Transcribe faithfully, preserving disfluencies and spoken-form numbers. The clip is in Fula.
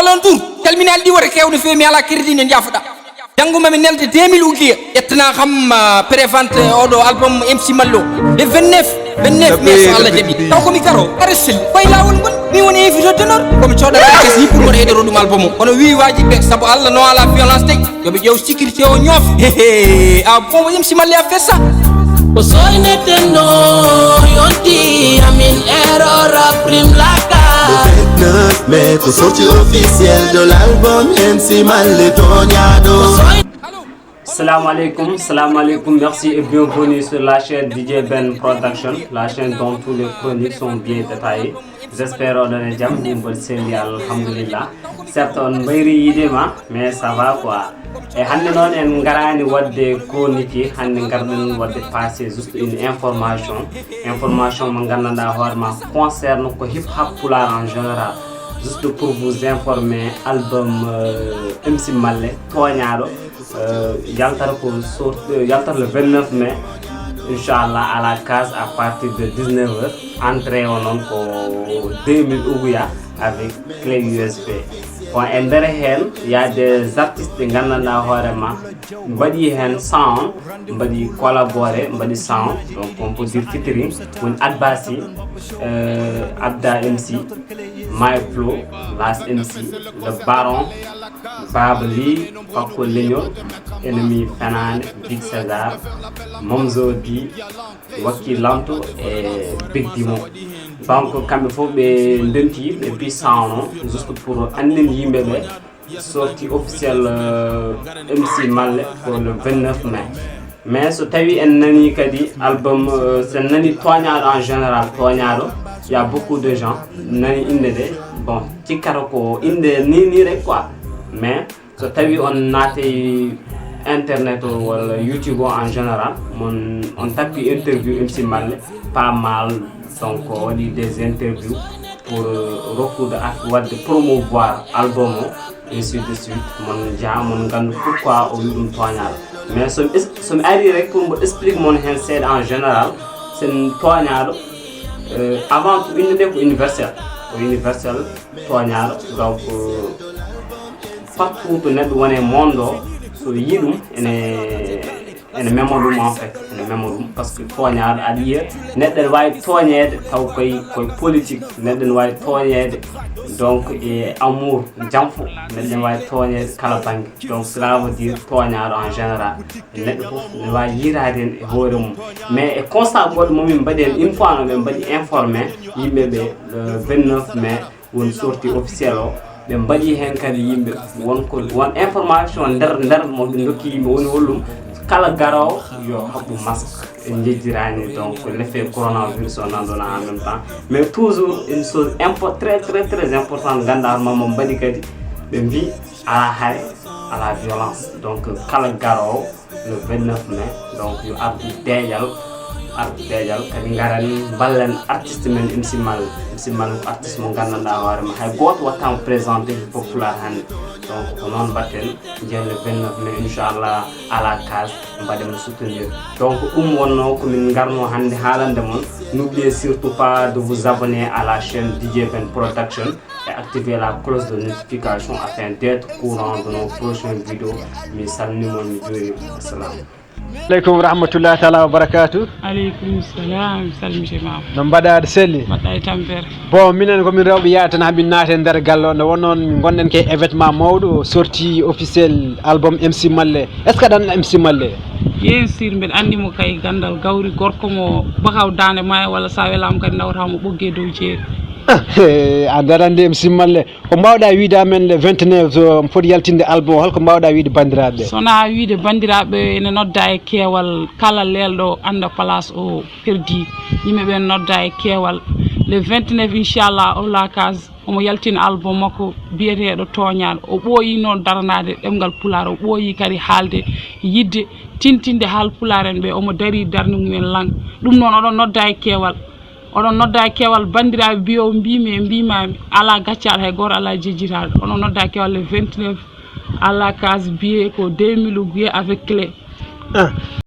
Alon Tour, calminaali ɗi wota kewɗo fewi, mi alaa crédit, ne njaafoɗa. Janngo mami nelde deux mille ukiya, ƴettana kam, ah, prévente oɗo album M C Mallo. Le vingt-neuf, vingt-neuf mai, so Allah jaɓi. Taw ko mi garo, kare selli. Koye laawol ngon, mi woni invité d'honneur. Ko mi cooda kare kes ni pour mboɗo heɗoro ɗum album o. Kono wi waaji ɓe, sabu Allah no ala violence tey. Yo ɓe ƴeew sécurité o ñoof. Hehe, ah, bon, M C Mallo a fait ça. Ko soyneten no yonti amin error a prime laka. Le vingt-neuf mai, ko sortie officielle de l'album M C Mallo Toñaɗo. Salam alaikum, salam alaikum, merci et bienvenue sur la chaîne D J Ben Production, la chaîne dont toutes les chroniques sont bien détaillées. J'espère oɗon e jam, min mboɗo selli, alhamdulillah. Certes, on mbayri yiide ma, mais ça va quoi. E hannde noon en ngaraani waɗde chronique, hannde ngarɗen waɗde passer juste une information. Information mo nganndanɗaa hoore ma concerne ko hip hop pulaar en général. Juste pour vous informer, album, euh, M C Mallo, Toñaɗo, euh, yaltata ko sort-, euh, yaltata le vingt-neuf mai, inchallah, à la case à partir de dix-neuf heures. Entrée o noon ko deux mille uguya avec clé U S B. Bon, e nder heen, il y a des artistes ɗi nganndanɗaa hoore ma, mbaɗi heen sound, mbaɗi collaboré, mbaɗi sound, donc on peut dire featuring, woni Adbasi, euh, Abda M C, My Flow, Las M C, Le Baron, Baba Lee, Fakko Leñol, Ennemi Fenaande, Big César, Momzo D, Wakki Lanto e Big Dimo. Donc kamɓe fof ɓe ndenti, ɓe mbi sound o, juste pour anndin yimɓe ɓe, sortie officielle, euh, M C Mallo ko le vingt-neuf mai. Mais so tawi en nani kadi album, euh, so en nani Toñaɗo en général, Toñaɗo, il y a beaucoup de gens nani innde de, bon, cikkata ko innde ni ni rek quoi. Mais so tawi on naati internet o walla YouTube o en général, mon, on tappi interview M C Mallo, pas mal, donc o waɗi des interviews pour, euh, rokkude ak waɗde promouvoir album o, ainsi de suite. Mon njaha, mon nganndu pourquoi o wi ɗum Toñaɗo. Mais so mi es-, so mi ari rek pour mbo explique mon heen seeɗa en général, sen Toñaɗo, euh, avant tout, innde nde ko universel. Ko universel, Toñaɗo. Donc, euh, partout to neɗɗo woni e monde o, so yii ɗum, ene, ene memo ɗum en fait, ene memo ɗum. Parce que Toñaɗo, aɗa yiya, neɗɗo ene waawi tooñeede taw koye, koye politique, neɗɗo ene waawi tooñeede, donc, e amour, janfo, neɗɗo ene waawi tooñeede kala bannge. Donc, cela veut dire Toñaɗo en général, neɗɗo fof ene waawi yiitaade heen e hoore mum. Mais e constat goɗɗo mo min mbaɗi heen, une fois no ɓe mbaɗi informé yimɓe ɓe, le vingt-neuf mai, woni sortie officielle o, ɓe mbaɗi heen kadi yimɓe, won ko, won information nder, nder mo ɓe ndokki yimɓe, woni holɗum, kala garoowo yo haɓɓu masque. En njejjiraani donc l'effet coronavirus o nanɗon en même temps. Mais toujours une chose impo-, très, très, très importante, nganndaa hoore ma, mo mbaɗi kadi, ɓe mbi alaa haare, alaa violence. Donc kala garoowo le vingt-neuf mai, donc yo ardu deeƴal, ardu deeƴal, kadi ngaren mballen artiste men M C Mallo. M C Mallo ko artiste mo nganndanɗaa hoore ma, hay gooto wattaama présenté hip hop pulaar hannde. Donc ko noon mbaɗten, njehen le vingt-neuf mai, inchallah, à la case, mbaɗen mo soutenir. Donc ɗum wonnoo ko min ngarnoo hannde haalande mon. N'oubliez surtout pas de vous abonner à la chaîne D J Ben Production et activer la cloche de notification afin d'être au courant de nos prochaines vidéos. Mi salmini mon, mi juurima. Assalam. Aleykum wa rahmatullahi taala wa barakatu. Aleykum salam, salmitimama. No mbaɗa, aɗa selli? Mbaɗɗa e tampere. Bon, minen ko min rewɓe yaade tan, hamin naate nder galle o, nde wonno min ngonɗen ke événement mawɗo, sortie officielle album M C Mallo. Est ce que aɗa anndi M C Mallo? Bien sûr, mbeɗa anndi mo kay, ganndal gawri, gorko mo bakaw daande maayo, walla sa welaama kadi nawata mo ɓoggi e dow jeeri. A ndarande M C Mallo. Ko mbawɗa wiide amen le vingt-neuf, so foti yaltinde album o, holko mbawɗa wiide banndiraaɓe ɓe? So wonaa wiide banndiraaɓe ɓe, ene nodda e keewal, kala leelɗo annda place o perdi. Yimɓe ɓe nodda e keewal. Le vingt-neuf, inchallah, o la case, omo yaltina album makko biyeteeɗo Toñaɗo. O ɓooyi noon daranaade ɗemngal pulaar, o ɓooyi kadi haalde, yiɗde, tintinde haalpulaar en ɓe. Omo darii darnde mum en lang. Ɗum noon, oɗon nodda e keewal. Oɗon nodda e keewal banndiraaɓe biyo mbiimi e mbiimaami, alaa gaccaɗo hay gooto, alaa jejjitaaɗo. Oɗon nodda e keewal le vingt-neuf, alaa case biye ko deux mille uguye avec clé.